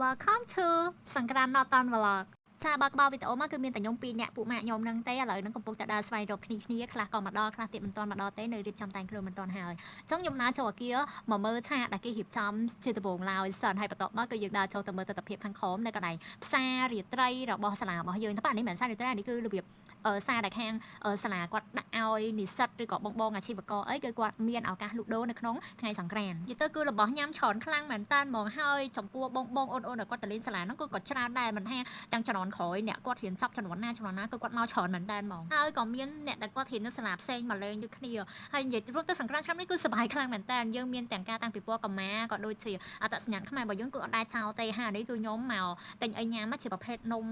Welcome to សង្ក្រាន Norton Vlog ចាបើក្បាលវីដេអូមកគឺមានតែខ្ញុំពីរនាក់ពួកម៉ាក់ខ្ញុំហ្នឹងទេឥឡូវហ្នឹងកំពុងតែដើរស្វែងរកគ្នាគ្នាខ្លះក៏មកដល់ខ្លះទៀតមិនទាន់មកដល់ទេនៅរៀបចំតែងខ្លួនមិនទាន់ហើយអញ្ចឹងខ្ញុំណាចូលអាគារមកមើលឆាកដែលគេរៀបចំជាដំបូងឡើយសិនហើយបន្ទាប់មកគឺយើងដើរចូលទៅមើលទស្សនវិជ្ជាខាងក្រោមនៅកន្លែងផ្សាររាត្រីរបស់សាលារបស់យើងតែប៉ានេះមិនមែនផ្សាររាត្រីនេះគឺរបៀបសារដែលខាងសាលាគាត់ដាក់ឲ្យនិស្សិតឬក៏បងបងអាជីវករអីគឺគាត់មានឱកាសលក់ដូរនៅក្នុងថ្ងៃសង្ក្រាននិយាយទៅគឺរបស់ញ៉ាំច្រើនខ្លាំងមែនតើហ្មងហើយចំពោះបងបងអូនអូនដែលគាត់ទៅលេងសាលាហ្នឹងគឺគាត់ច្រើនដែរមិនថាទាំងជំនាន់ក្រោយអ្នកគាត់រៀនចប់ជំនាន់ណាជំនាន់ណាគឺគាត់មកច្រើនមែនតើហ្មងហើយក៏មានអ្នកដែលគាត់រៀននៅសាលាផ្សេងមកលេងដូចគ្នាហើយនិយាយរួមទៅសង្ក្រានឆ្នាំនេះគឺសប្បាយខ្លាំងមែនតើយើងមានទាំងការតាំងពិព័រណ៍កម្មាក៏ដូចជាអត្តសញ្ញាណខ្មែររបស់យើងគឺអត់ដែរចោលទេហានេះគឺខ្ញុំមកទិញអីញ៉ាំជាប្រភេទនំ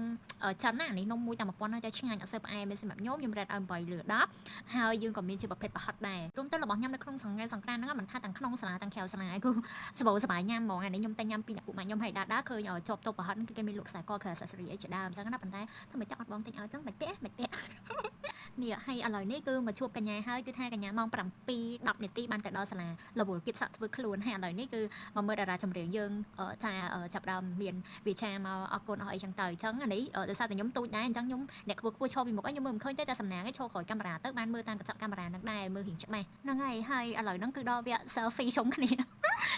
ចិនណានេះនំមួយតែ1000ហើយតែឆ្ងាញ់អត់សូវផ្អែមទេសម្រាប់ខ្ញុំខ្ញុំ rate ឲ្យ8លើ10ហើយយើងក៏មានជាប្រភេទប្រហិតដែររួមទៅរបស់ញ៉ាំនៅក្នុងសង្ក្រានហ្នឹងមិនថាទាំងក្នុងសាលាទាំងក្រៅសាលាគឺសបោសបាយញ៉ាំហ្មងអានេះខ្ញុំតែញ៉ាំពីអ្នកពួកម៉ាក់ខ្ញុំហើយដើរឃើញជាប់តុប្រហិតគឺគេមានលក់ខ្សែកគ្រឿង accessory អីជាដើមអញ្ចឹងណាប៉ុន្តែធ្វើមិនចង់អត់បងទិញឲ្យអញ្ចឹងមិនពាក់មិនពាក់នេះហើយឥឡូវនេះគឺមកជួបកញ្ញាហើយគឺថាកញ្ញាម៉ោង7 10នាទីបានទៅដល់សាលារវល់គៀបសក់ធ្វើខ្លួនហើយឥឡូវនេះគឺមកមើលតារាចម្រៀងយើងចាចាប់ដើមមានវិចាមកអរគុណអស់អីចឹងទៅអញ្ចឹងអានេះដោយសារតែខ្ញុំទូចដែរអញ្ចឹងខ្ញុំអ្នកខ្ពស់ខ្ពស់ឈរពីមុខអីខ្ញុំមើលមិនឃើញទេតែសំណាងឯងឈរក្រោយកាមេរ៉ាទៅបានមើលតាមកញ្ចក់កាមេរ៉ាហ្នឹងដែរមើលរៀងច្បាស់ហ្នឹងហើយហើយឥឡូវហ្នឹងគឺដល់វគ្គ selfie ជុំគ្នា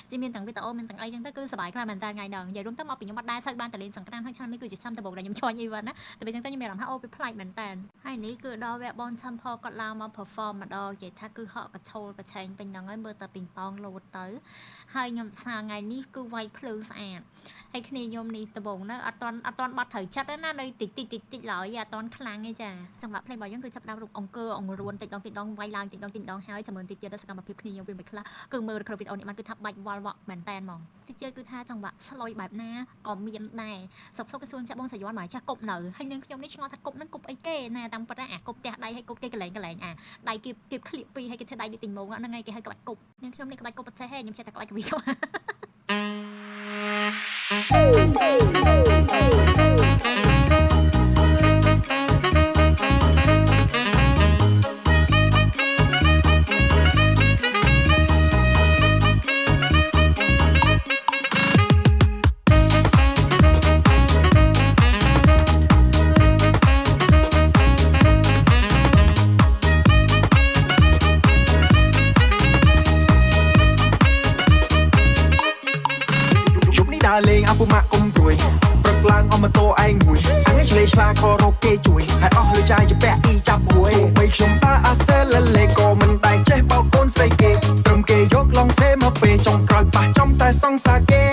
ជាមានទាំងវីដេអូមានទាំងអីចឹងទៅគឺសប្បាយខ្លាំងមែនតើថ្ងៃហ្នឹងនិយាយរួមទៅមកពីខ្ញុំអត់ដែរសូវបានទៅលេងសង្ក្រានហើយឆ្នាំនេះគឺជាឆ្នាំដំបូងដែលខ្ញុំ join event ណាតែពេលចឹងទៅខ្ញុំមានអារម្មណ៍ថាអូវាប្លែកមែនតើហើយនេះគឺដល់វគ្គបងឆឹមផលគាត់ឡើងមក perform ម្ដងនិយាយថាគឺហក់កឆូលកឆែងពេញហ្នឹងហើយមើលតែពីងប៉ោងលោតទៅហើយខ្ញុំថាថ្ងៃនេះគឺវាយភ្លើងស្អាតហើយគ្នាខ្ញុំនេះដំបូងនៅអត់ទាន់អត់ទាន់បាត់ត្រូវចិត្តទេណានៅតិចតិចតិចតិចឡើយអត់ទាន់ខ្លាំងទេចាចង្វាក់ភ្លេងរបស់យើងគឺចាប់ដើមរូបអង្គើអង្រួនតិចដងតិចដងវាយឡើងតិចដងតិចដងហើយចាំមើលតិចទៀតដល់សកម្មភាពគ្នាខ្ញុំវាមិនខ្លះគឺមើលក្នុងវីដេអូនេះបានគឺថាបាច់វល់វក់មែនតែនហ្មងតិចទៀតគឺថាចង្វាក់ស្លុយបែបណាក៏មានដែរសុកសុកគឺសួនចាក់បងសាយ័នមកចាស់គប់នៅហើយនឹងខ្ញុំនេះឆ្ងល់ថាគប់នឹងគប់អីគេណាតាមពិតអាគប់ផ្ទះដៃហើយគប់គេកលែងកលែងអាដៃគេគេក្លៀកពីរហើយគេធ្វើដៃដូចទីងមងហ្នឹងហើយគេហៅក្បាច់គប់នាងខ្ញុំនេះក្បាច់គប់អត់ចេះទេខ្ញុំចេះតែក្បាច់កវីក្បាល យប់នេះដើរលេងអពុម៉ាក់កុំព្រួយព្រឹកឡើងអមម៉ូតូឯងមួយអញឆ្លេឆ្លាខរកគេជួយហើយអស់លុយចាយជាពាក់អ៊ីចាប់ហួយបីខ្ញុំតាអាសេលលេក៏មិនដែលចេះបោកកូនស្រីគេត្រឹមគេយកឡងសេមកពេលចុងក្រោយប៉ះចំតែសង្សារគេ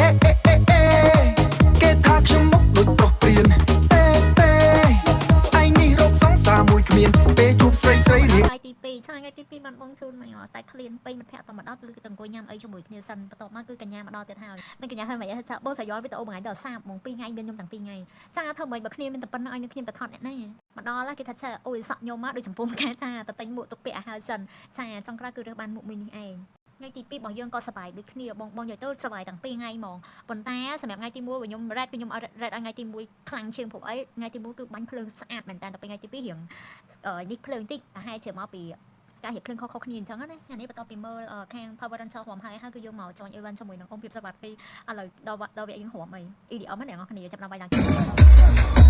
គេថាខ្ញុំមុខដូចប្រុសព្រានទេទេឯងនេះរកសង្សារមួយគ្មានពេលជួបស្រីស្រីរៀង ថ្ងៃទី2ឆ្ងាយថ្ងៃទី2បានបងជូនមកតែឃ្លានពេញមិត្តភក្តិតមកដល់គឺទៅអង្គុយញ៉ាំអីជាមួយគ្នាសិនបន្ទាប់មកគឺកញ្ញាមកដល់ទៀតហើយមានកញ្ញាធ្វើម៉េចចាបងសាយល់វីដេអូមួយថ្ងៃដល់សាបហ្មង2ថ្ងៃមានខ្ញុំទាំង2ថ្ងៃចាធ្វើម៉េចបើគ្នាមានតែប៉ុណ្្នឹងឲ្យនឹងគ្នាទៅថតអ្នកណាមកដល់គេថាចាអូយសក់ខ្ញុំមកដូចចំពុំកែចាទៅទិញមួកទុកពាក់ឲ្យហើយសិនចាចុងក្រោយគឺរើសបានមួកមួយនេះឯងថ្ងៃទី2របស់យើងក៏សប្បាយដូចគ្នាបងបងនិយាយទៅសប្បាយទាំងពីរថ្ងៃហ្មងប៉ុន្តែសម្រាប់ថ្ងៃទី1បើខ្ញុំ rate គឺខ្ញុំឲ្យ rate ឲ្យថ្ងៃទី1ខ្លាំងជាងព្រោះអីថ្ងៃទី1គឺបាញ់ភ្លើងស្អាតមែនតើតែពេលថ្ងៃទី2រៀងនេះភ្លើងតិចប្រហែលជាមកពីការរៀបភ្លើងខុសៗគ្នាអញ្ចឹងណាថ្ងៃនេះបន្ទាប់ពីមើលខាង Power Ranger រំហើយហើយគឺយើងមក join event ជាមួយនឹងអង្គភាពសវត្ថីឥឡូវដល់ដល់វគ្គយើងរំអី EDM ហ្នឹងអ្នកនរគ្នាចាប់ដល់បាយឡើង